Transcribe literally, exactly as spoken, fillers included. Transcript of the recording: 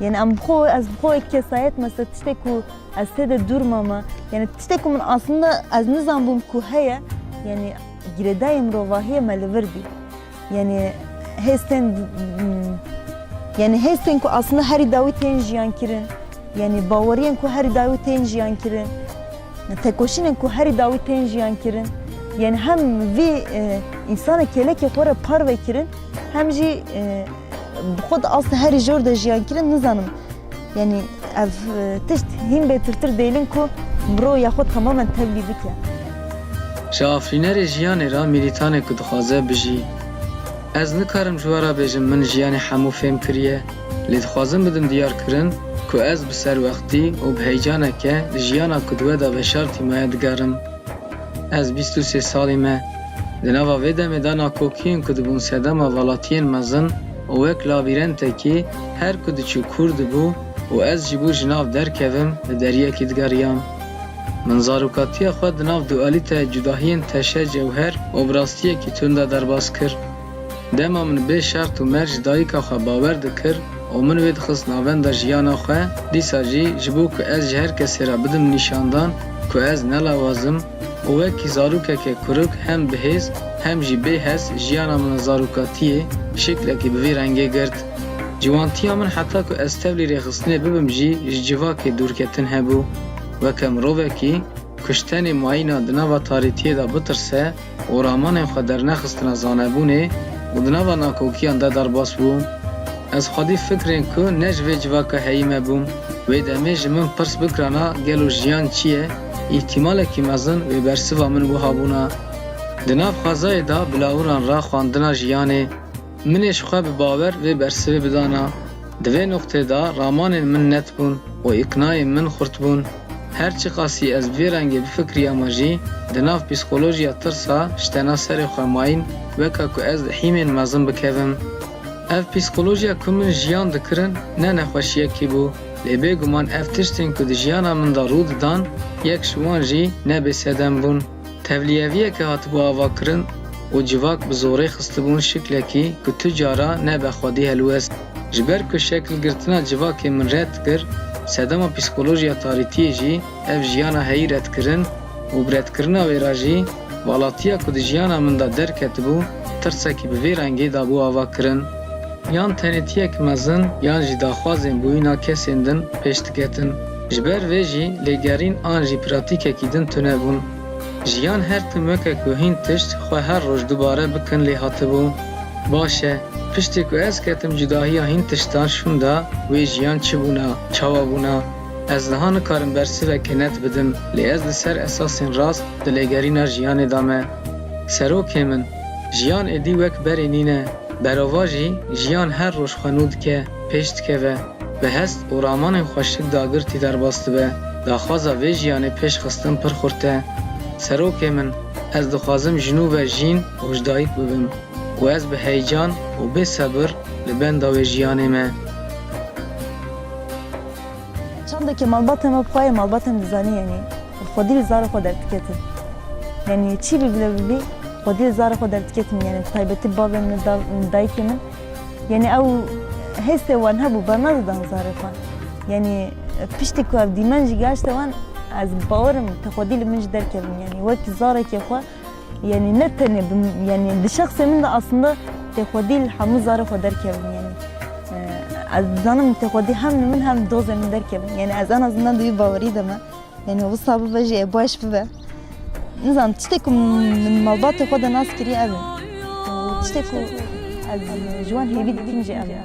Yani em bi xwe, ez bi xwe wek kesayet mesela tiştê ku ez tê de dûr mame. Yani tiştê ku min aslında ez nizanbûm ku heye, yani girêdayê mirovahiyê me li vir bî. Yani hêstên, yani hêstên ku aslında herî dawî tên jiyan kirin. Yani baweriyên ku herî dawî tên jiyan kirin. Tekoşînên ku herî dawî tên jiyan kirin. Yani hem vî, e, însana kêlekê xwe re parve kirin, hem jî, e, bi xwe di asta herî jor de jiyan kirin, nizanim. Yani ev, e, tişt hîn bêtirtir dêlin ku mirov ya xwe tamamen tevlî bike. Ji afirînerê jiyanê re mîrîtanê ku dixwaze bijî. Ez nikarim ji we re bêjim min jiyanê hemû fêm kiriye, lê dixwazim bidim diyarkirin ku ez bi serwextî û bi heyecaneke li jiyana ku di we de veşartî maye digerim. Ez bîst û sê salî me. Di nava vê demê de nakokiyên ku dibûn sedema velatiyên mezin û wek labîrentekî her ku diçû kûr dibû û ez ji bo ji nav derkevim li deriyekî digeriyam. Min zarokatiya xwe di nav dualîteya cudahiyên teşe cewher û bi rastiyekî tund de derbas kir. Dema min bê şert û mer ji dayika xwe bawer dikir û min wê dixist navenda jiyana xwe, dîsa jî ji bo ku ez ji her kesê re bidim nîşandan ku ez ne lawaz im û wekî zarokeke kurik hem bi hêz hem jî bê hes jiyana min a zarokatiyê şiklekî bi vî rengê girt. Ciwantiya min heta ku ez tevlî rêxistinê bibim jî ji civakê dûrketin hebû. Weke mirovekî ku ji tenê mayîna di nava tarîtiyê de bitirse û ramanên xwe dernexistina zanebûnê û di nava nakokiyan de derbas bû. Ez xwedî fikrên ku ne ji vê civaka heyî me bûm. Wê demê ji min pirs bikirana gelo jiyan çi ye, îhtimalekî mezin wê bersiva min wiha bûna. Di nav xwezayê de bi lawiran re xwendina jiyanê. Min ê ji xwe bi bawer vê bersivê bidana. Di vê noqtê de ramanên min net bûn û îqnayên min xurt bûn. Her çiqasî ez bi vê rengê bifikiriyama jî, di nav psîkolojiya tirsa ji tena serê xwe mayîn, weke ku ez di hîmên mezin bikevim. Ev psîkolojiya ku min jiyan dikirin, ne nexweşiyekî bû, lê bêguman ev tiştên ku di jiyana min de rû didan, yek ji wan jî ne bêsedem bûn. Tevliyeviyeke hatibû avakirin û civak bi zorê xistibûn şiklekî ku tu cara nebe xwedî helwest. Ji ber ku şekilgirtina civakê min red dikir, sedema psîkolojiya tarîtiyê jî ev jiyana heyî redkirin û bi redkirina wê re jî valatiya ku di jiyana min de derketibû, tirsekî bi vê rengê dabû avakirin. Yan tenêtiyek mezin yan jî daxwazên bûyîna kesên din pêş diketin. Ji ber vê jî lêgerîn an jî pratîkekî din tune bûn. Jiyan her tim weke ku hîn tişt xwe her roj dubare bikin lê hatibû. Baş e, piştî ku ez ketim cudahiya hîn tiştan şûnda wê jiyan çi bûna, çawa bûna? Ez niha nikarim bersiveke net bidim, lê ez li ser esasên rast di lêgerîna jiyanê de me. Serokê min, jiyan êdî wek berê nîne. Berovajî, jiyan her roj xwe nû dike, pêş dikeve. Bi hest û ramanên xweşik dagirtî derbas dibe. Daxwaza vê jiyanê pêşxistin pir xurt e. Serokê min, ez dixwazim ji nû ve jîn û ji dayik bibim û ez bi heyecan û bê sebir li benda wê jiyanê me. Çandeke malbatê me bi xwe ye, malbatê min dizanî, yanî xwedî li zarê xwe derdiketim. Yanî çi bibile bibî, xwedî li zarê xwe derdiketim, yanî bi taybetî bavê min, da-, dayikê min. Yanî ew hêstê wan hebû, bernadidan zarê xwe. Yanî piştî ku ev dîmen jî gaşte wan, ez bawer im te xwedî li min jî derkevin. Yanî wek zarekê xwe, yanî ne tenê bi, yanî di şexsê min de aslında tê xwedî li hemû zarê xwe derkevin. Yanî, e, ez dizanim tê xwedî hem li min hem li dozê min derkevin. Yanî ez en azından di wî bawerî de me. Yanî wisa bibe jî ê baş bibe. Nizanim, tiştê ku min malbatê xwe de nas kiriye ev e. Tiştê ku ez ji wan hêvî dikim jî ev e.